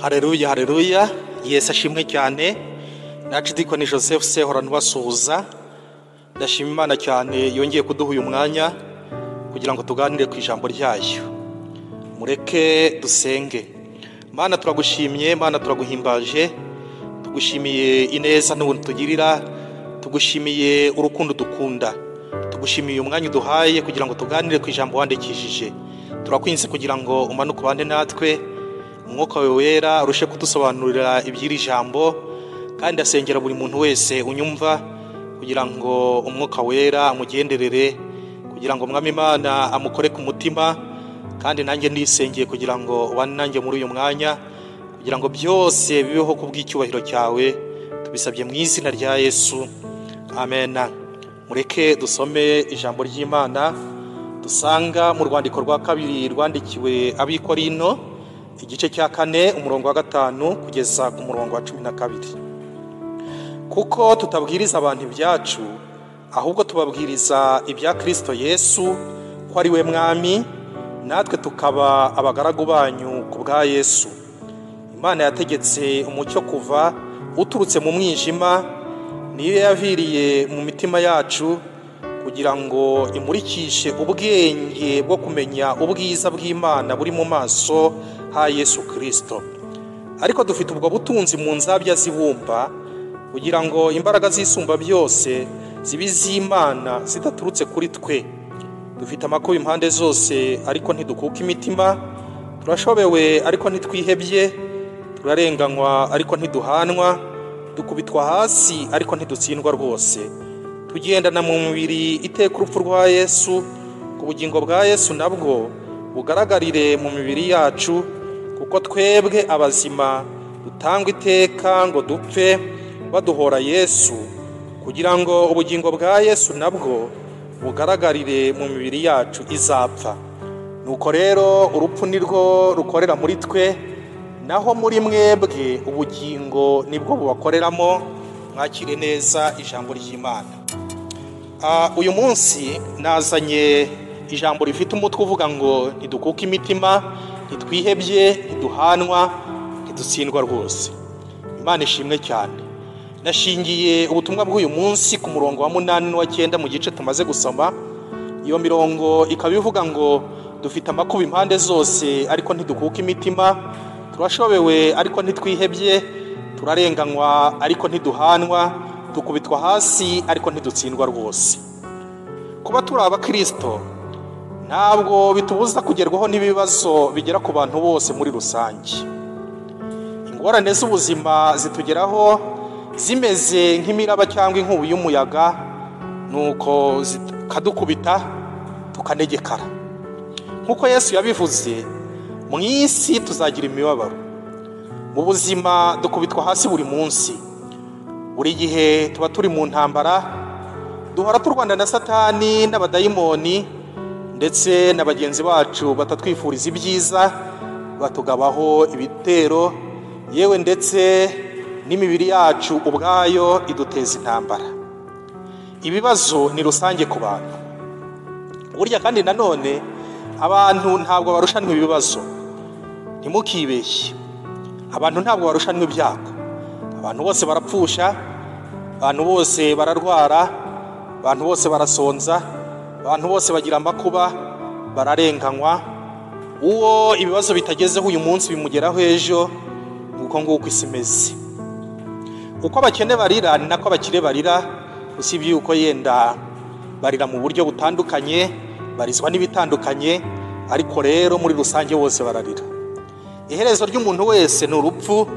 Haleluya, haleluya. Yesu ashimwe cyane. Nacidikoni Joseph Sehora nubasuhuza. Ndashima Imana cyane yongeye kuduha uyu mwanya kugira ngo tuganire ku ijambo ryayo. Mureke dusenge. Mana turagushimye, Mana turaguhimbaje. Tugushimiye ineza n'ubuntu tugirira, tugushimiye urukundo dukunda. Tugushimiye umwanya uduhaye kugira ngo tuganire ku ijambo wandikishije. Turakwinze kugira ngo umanuke ubane natwe, umwuka wawe wera urushe kudusobanurira iby'iri jambo, kandi asengera buri muntu wese unyumva kugira ngo umwuka wera amugenderere, kugira ngo Mwami Imana amukore ku mutima, kandi nanjye nisengeye kugira ngo ubane nanjye muri uyu mwanya, kugira ngo byose bibeho ku bw'icyubahiro cyawe. Tubisabye mu izina rya Yesu, amen. Mureke dusome ijambo ry'Imana dusanga mu rwandiko rwa kabiri rwandikiwe ab'Ikorinto, igice cya 4 umurongo wa 5 kugeza ku murongo wa 12. Kuko tutabwiriza abantu ibyacu, ahubwo tubabwiriza ibya Kristo Yesu, ko ari we Mwami, natwe tukaba abagaragu banyu ku bwa Yesu. Imana yategetse umucyo kuva uturutse mu mwijima, niyo yaviriye mu mitima yacu kugira ngo imurikishe ubwenge bwo kumenya ubwiza bw'Imana buri mu maso ha Yesu Kristo. Ariko dufite ubwo butunzi mu nzabya zibumba, kugira ngo imbaraga zisumba byose zibe iz'Imana zidaturutse kuri twe. Dufite amakuba impande zose, ariko ntidukuka imitima. Turashobewe, ariko ntitwihebye. Turarenganywa, ariko ntiduhanwa. Dukubitwa hasi, ariko ntidutsindwa rwose. Tugendana mu mubiri iteka urupfu rwa Yesu, ku bugingo bwa Yesu nabwo bugaragarire mu mibiri yacu, kuko twebwe abazima dutangwa iteka ngo dupfe baduhora Yesu, kugira ngo ubugingo bwa Yesu nabwo bugaragarire mu mibiri yacu izapfa. Nuko rero urupfu nirwo rukorera muri twe, naho muri mwebwe ubugingo nibwo bubakoreramo. Mwakire neza ijambo ry'Imana. Uyu munsi nazanye ijambo rifite umutwe uvuga ngo ntidukuke imitima, ntitwihebye, ntiduhanwa, ntidutsindwa rwose. Imana ishimwe cyane. Nashingiye ubutumwa bw'uyu munsi ku murongo wa 8 n'uwa 9 mu gice tumaze gusoma. Iyo mirongo ikaba ivuga ngo dufite amakuba impande zose, ariko ntidukuke imitima. Turashobewe, ariko ntitwihebye. Turarenganywa, ariko ntiduhanwa. Dukubitwa hasi, ariko ntidutsindwa rwose. Kuba turi abakristo ntabwo bitubuza kugerwaho n'ibibazo bigera ku bantu bose muri rusange. Ingorane z'ubuzima zitugeraho zimeze nk'imiraba cyangwa inkubi y'umuyaga, nuko zikadukubita tukanegekara. Nkuko Yesu yabivuze, mu isi tuzagira imibabaro. Mu buzima dukubitwa hasi buri munsi. Buri gihe tuba turi mu ntambara, duhora turwana na Satani n'abadayimoni ndetse na bagenzi bacu batatwifuriza ibyiza, batugabaho ibitero, yewe ndetse n'imibiri yacu ubwayo iduteza intambara. Ibibazo ni rusange ku bantu. Burya kandi nanone abantu ntabwo barushanwa ibibazo. Ntimukibeshye. Abantu ntabwo barushanwa ibyago. Abantu bose barapfusha, abantu bose bararwara, abantu bose barasonza, abantu bose bagira amakuba, bararenganywa. Uwo ibibazo bitagezeho uyu munsi bimugeraho ejo, nguko nguko isi imeze. Uko abakene barira ni nako abakire barira, usibye yuko yenda barira mu buryo butandukanye, barizwa n'ibitandukanye, ariko rero muri rusange bose bararira. Iherezo ry'umuntu wese ni urupfu,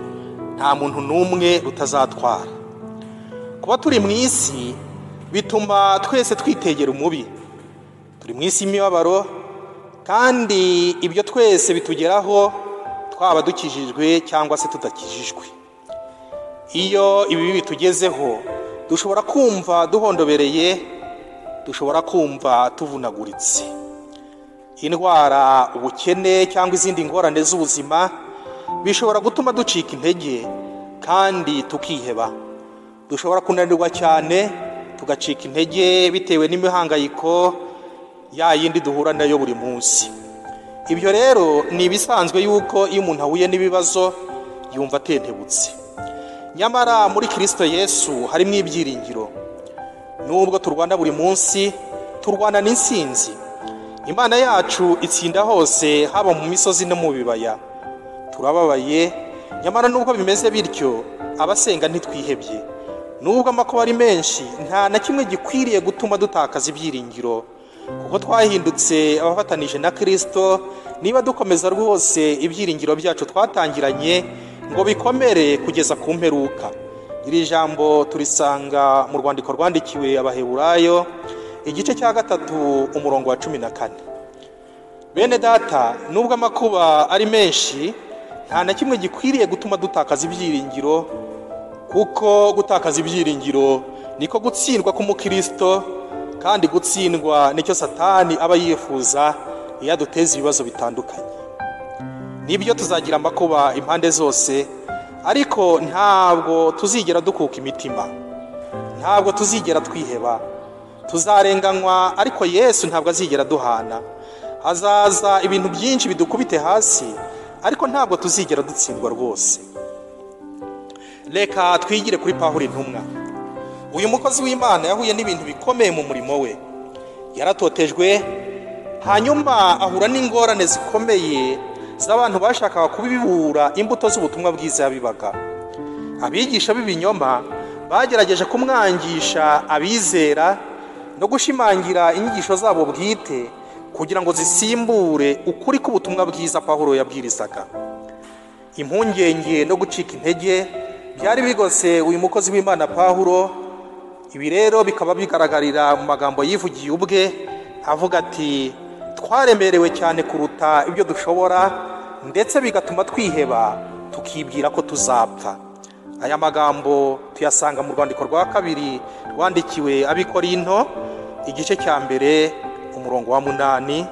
nta muntu n'umwe rutazatwara. Kuba turi mu isi bituma twese twitegera umubi. Turi mu isi y'imibabaro, kandi ibyo twese bitugeraho twaba dukijijwe cyangwa se tudakijijwe. Iyo ibi bitugezeho dushobora kumva duhondobereye, dushobora kumva tuvunaguritse. Indwara, ubukene cyangwa izindi ngorane z'ubuzima bishobora gutuma ducika intege kandi tukiheba. Dushobora kunanirwa cyane tugacika intege bitewe n'imihangayiko ya yindi duhura nayo buri munsi. Ibyo rero ni ibisanzwe yuko iyo umuntu ahuye n'ibibazo yumva atentebutse. Nyamara muri Kristo Yesu harimo ibyiringiro. Nubwo turwana buri munsi, turwana n'insinzi. Imana yacu itsinda hose, haba mu misozi no mu bibaya. Turababaye, nyamara nubwo bimeze bityo, abasenga ntitwihebye. Nubwo amakuba ari menshi, nta na kimwe gikwiriye gutuma dutakaza ibyiringiro, kuko twahindutse abafatanije na Kristo. Niba dukomeza rwose ibyiringiro byacu twatangiranye ngo bikomere kugeza ku mperuka. Iri jambo turisanga mu rwandiko rwandikiwe Abaheburayo, igice cya 3 umurongo wa 14. Bene data, nubwo amakuba ari menshi, nta na kimwe gikwiriye gutuma dutakaza ibyiringiro, kuko gutakaza ibyiringiro niko gutsindwa k'umukristo, kandi gutsindwa nicyo Satani aba yifuza iyo aduteza ibibazo bitandukanye. Nibyo, tuzagira amakuba impande zose, ariko ntabwo tuzigera dukuka imitima, ntabwo tuzigera twiheba. Tuzarenganywa, ariko Yesu ntabwo azigera duhana. Hazaza ibintu byinshi bidukubite hasi, ariko ntabwo tuzigera dutsindwa rwose. Reka twigire kuri Pawulo intumwa. Uyu mukozi w'Imana yahuye n'ibintu bikomeye mu murimo we. Yaratotejwe, hanyuma ahura n'ingorane zikomeye z'abantu bashakaga kubibura imbuto z'ubutumwa bwiza yabibaga. Abigisha b'ibinyoma bagerageje kumwangisha abizera no gushimangira inyigisho zabo bwite kugira ngo zisimbure ukuri k'ubutumwa bwiza Pawulo yabwirizaga. Impungenge no gucika intege byari bigose uyu mukozi w'Imana Pawulo. Ibi rero bikaba bigaragarira mu magambo yivugiye ubwe, avuga ati: twaremerewe cyane kuruta ibyo dushobora, ndetse bigatuma twiheba tukibwira ko tuzapfa. Aya magambo tuyasanga mu rwandiko rwa 2 rwandikiwe Abikorinto, igice cya 1 umurongo wa 8.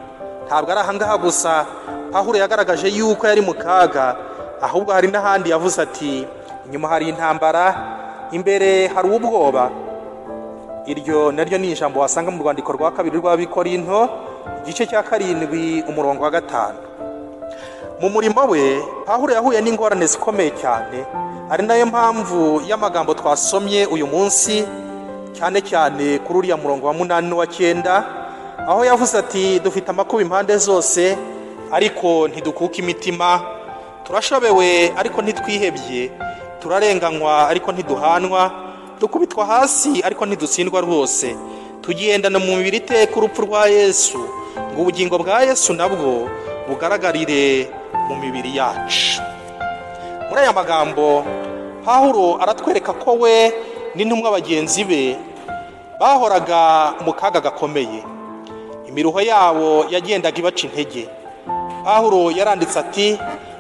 Ntabwo ari ahangaha gusa Pawulo yagaragaje yuko yari mu kaga, ahubwo hari n'ahandi yavuze ati: inyuma hari intambara, imbere hari ubwoba. Iryo naryo ni ijambo wasanga mu rwandiko rwa 2 rw'Abikorinto, igice cya 7 umurongo wa 5. Mu murimo we Pawulo yahuye n'ingorane zikomeye cyane, ari nayo mpamvu y'amagambo twasomye uyu munsi, cyane cyane kuri uriya murongo wa 8 n'uwa 9, aho yavuze ati: dufite amakuba impande zose, ariko ntidukuka imitima, turashobewe ariko ntitwihebye, turarenganywa ariko ntiduhanwa, dukubitwa hasi ariko ntidutsindwa rwose, tugendana mu mibiri iteka urupfu rwa Yesu, ngo ubugingo bwa Yesu nabwo bugaragarire mu mibiri yacu. Muri aya magambo Pawulo aratwereka ko we n'intumwa bagenzi be bahoraga mu kaga gakomeye. Imiruho yabo yagendaga ibaca intege. Pawulo yaranditse ati: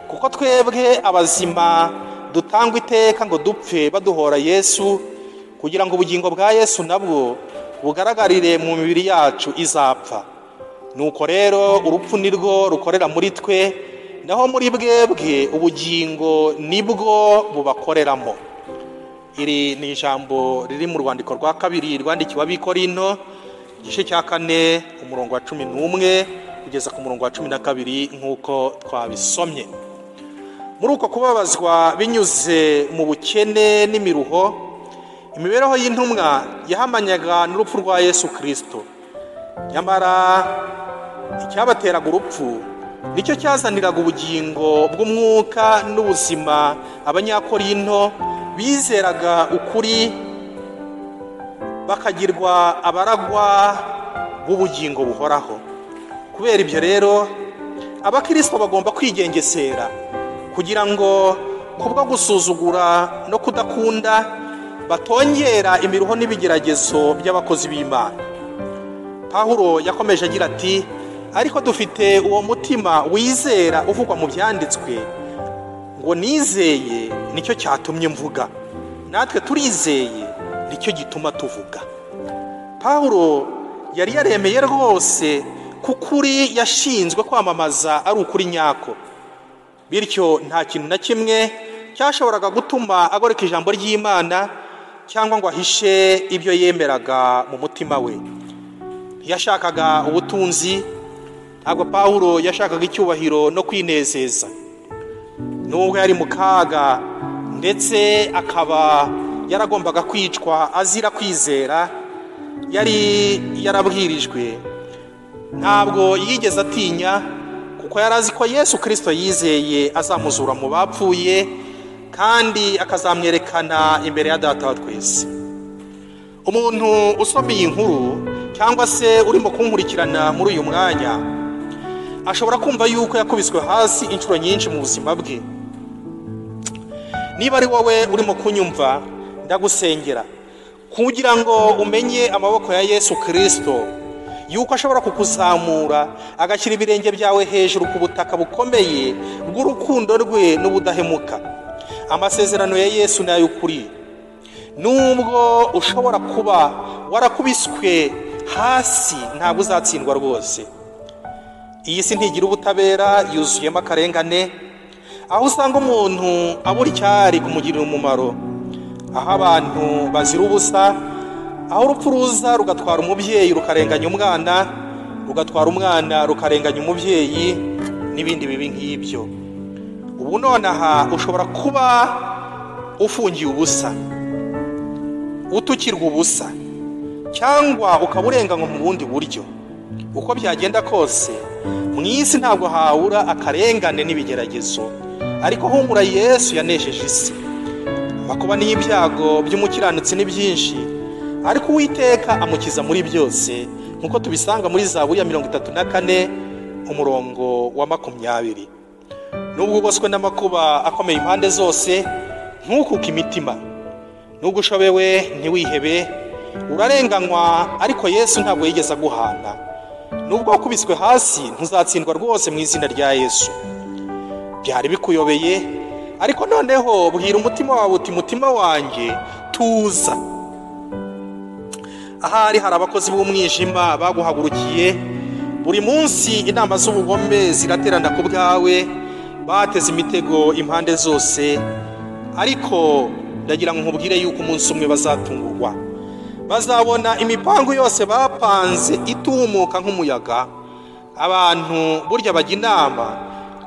kuko twebwe abazima dutangwa iteka ngo dupfe baduhora Yesu, kugira ngo ubugingo bwa Yesu nabwo bugaragarire mu mibiri yacu izapfa. Nuko rero urupfu nirwo rukorera muri twe, naho muri bwebwe ubugingo nibwo bubakoreramo. Iri ni ijambo riri mu rwandiko rwa 2 rwandikiwe Abikorinto, igice cya 4 umurongo wa 11 kugeza ku murongo wa 12 nk'uko twabisomye. Muri uko kubabazwa binyuze mu bukene n'imiruho, imibereho y'intumwa yahamanyaga n'urupfu rwa Yesu Kristo. Nyamara icyabateraga urupfu nicyo cyazaniraga ubugingo bw'umwuka n'ubuzima Abanyakorinto bizeraga ukuri, bakagirwa abaragwa b'ubugingo buhoraho. Kubera ibyo rero, abakristo bagomba kwigengesera kugira ngo kubwo gusuzugura no kudakunda batongera imiruho n'ibigeragezo by'abakozi b'Imana. Pawulo yakomeje agira ati: ariko dufite uwo mutima wizera uvugwa mu byanditswe ngo nizeye nicyo cyatumye mvuga, natwe turizeye nicyo gituma tuvuga. Pawulo yari yaremeye rwose kukuri yashinzwe kwamamaza ari ukuri nyako, bityo nta kintu na kimwe cyashoboraga gutuma agoreka ijambo ry'Imana cyangwa ngo ahishe ibyo yemeraga mu mutima we. Ntiyashakaga ubutunzi, ntabwo Pawulo yashakaga icyubahiro no kwinezeza. Nubwo yari mu kaga ndetse akaba yaragombaga kwicwa azira kwizera yari yarabwirijwe, ntabwo yigeze atinya, kuko yari azi ko Yesu Kristo yizeye azamuzura mu bapfuye kandi akazamwerekana imbere ya Data wa twese. Umuntu usoma iyi nkuru cyangwa se urimo kunkurikirana muri uyu mwanya ashobora kumva yuko yakubiswe hasi inshuro nyinshi mu buzima bwe. Niba ari wowe urimo kunyumva, ndagusengera kugira ngo umenye amaboko ya Yesu Kristo, yuko ashobora kukuzamura agashyira ibirenge byawe hejuru ku butaka bukomeye bw'urukundo rwe n'ubudahemuka. Amasezerano ya Yesu ni ay'ukuri. Nubwo ushobora kuba warakubiswe hasi, ntabwo uzatsindwa rwose. Iyi si ntigira ubutabera, yuzuyemo akarengane, aho usanga umuntu abura icyari kumugirira umumaro, aho abantu bazira ubusa, aho urupfu ruza rugatwara umubyeyi rukarenganya umwana, rugatwara umwana rukarenganya umubyeyi, n'ibindi bibi nk'ibyo. Ubu nonaha ushobora kuba ufungiye ubusa, utukirwa ubusa, cyangwa ukaba urenganywa mu bundi buryo. Uko byagenda kose, mu isi ntabwo habura akarengane n'ibigeragezo, ariko humura, Yesu yanesheje isi. Amakuba n'ibyago by'umukiranutsi ni byinshi, ariko Uwiteka amukiza muri byose, nk'uko tubisanga muri Zaburi ya 34 umurongo wa 20. Nubwo ugoswe n'amakuba akomeye impande zose, ntukuke imitima. Nubwo ushobewe, ntiwihebe. Urarenganywa, ariko Yesu ntabwo yigeze aguhana. Nubwo wakubiswe hasi, ntuzatsindwa rwose mu izina rya Yesu. Byari bikuyobeye, ariko noneho bwira umutima wawe uti: "Mutima wanjye, tuza." Ahari hari abakozi b'umwijima baguhagurukiye buri munsi, inama z'ubugome ziraterana ku bwawe, bateze imitego impande zose, ariko ndagira ngo nkubwire yuko umunsi umwe bazatungurwa, bazabona imipangu yose bapanze itumuka nk'umuyaga. Abantu burya bajya inama,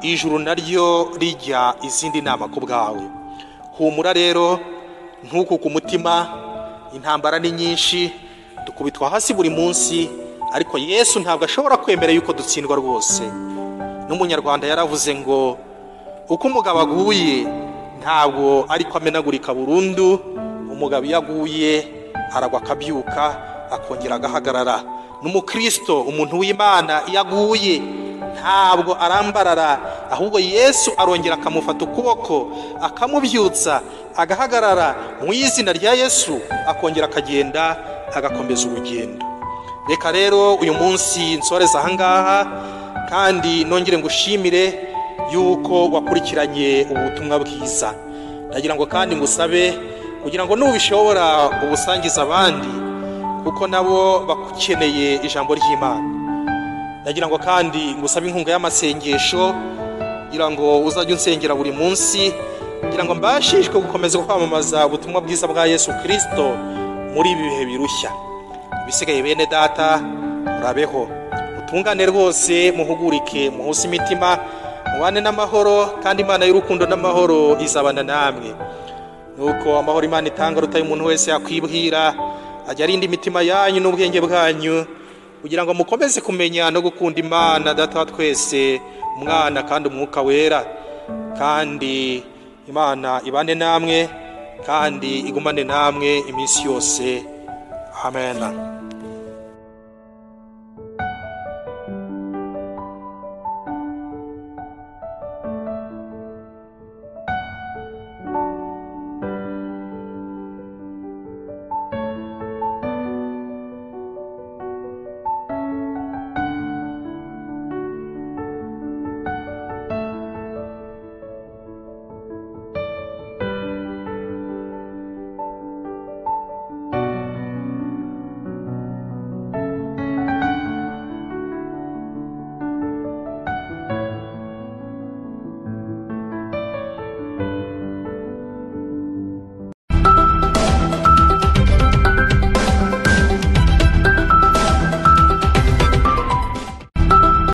ijuru naryo rijya izindi nama ku bwawe. Humura rero, ntukuke umutima. Intambara ni nyinshi, dukubitwa hasi buri munsi, ariko Yesu ntabwo ashobora kwemera yuko dutsindwa rwose. N'umunyarwanda yaravuze ngo uko umugabo aguye ntabwo ariko amenagurika burundu. Umugabo iyo aguye aragwa akabyuka, akongera agahagarara. N'umukristo, umuntu w'Imana, iyo aguye ntabwo arambarara, ahubwo Yesu arongera akamufata ukuboko, akamubyutsa, agahagarara mu izina rya Yesu, akongera akagenda, agakomeza urugendo. Reka rero uyu munsi nsoreza ahangaha, kandi nongere ngushimire yuko wakurikiranye ubutumwa bwiza. Ndagira ngo kandi ngusabe kugira ngo nubishobora ubusangize abandi, kuko nabo bakeneye ijambo ry'Imana. Ndagira ngo kandi ngusabe inkunga y'amasengesho, kugira ngo uzajye unsengera buri munsi, kugira ngo mbashishwe gukomeza kwamamaza ubutumwa bwiza bwa Yesu Kristo muri ibi bihe birushya. Ibisigaye, bene data, murabeho, mutungane rwose, muhugurike, muhuse imitima, mubane n'amahoro, kandi Imana y'urukundo n'amahoro izabana namwe. Nuko amahoro Imana itanga rutaye umuntu wese yakwibwira ajya arinda imitima yanyu n'ubwenge bwanyu, kugira ngo mukomeze kumenya no gukunda Imana Data wa twese, Umwana kandi Umwuka Wera. Kandi Imana ibane namwe kandi igumane namwe iminsi yose. Amen.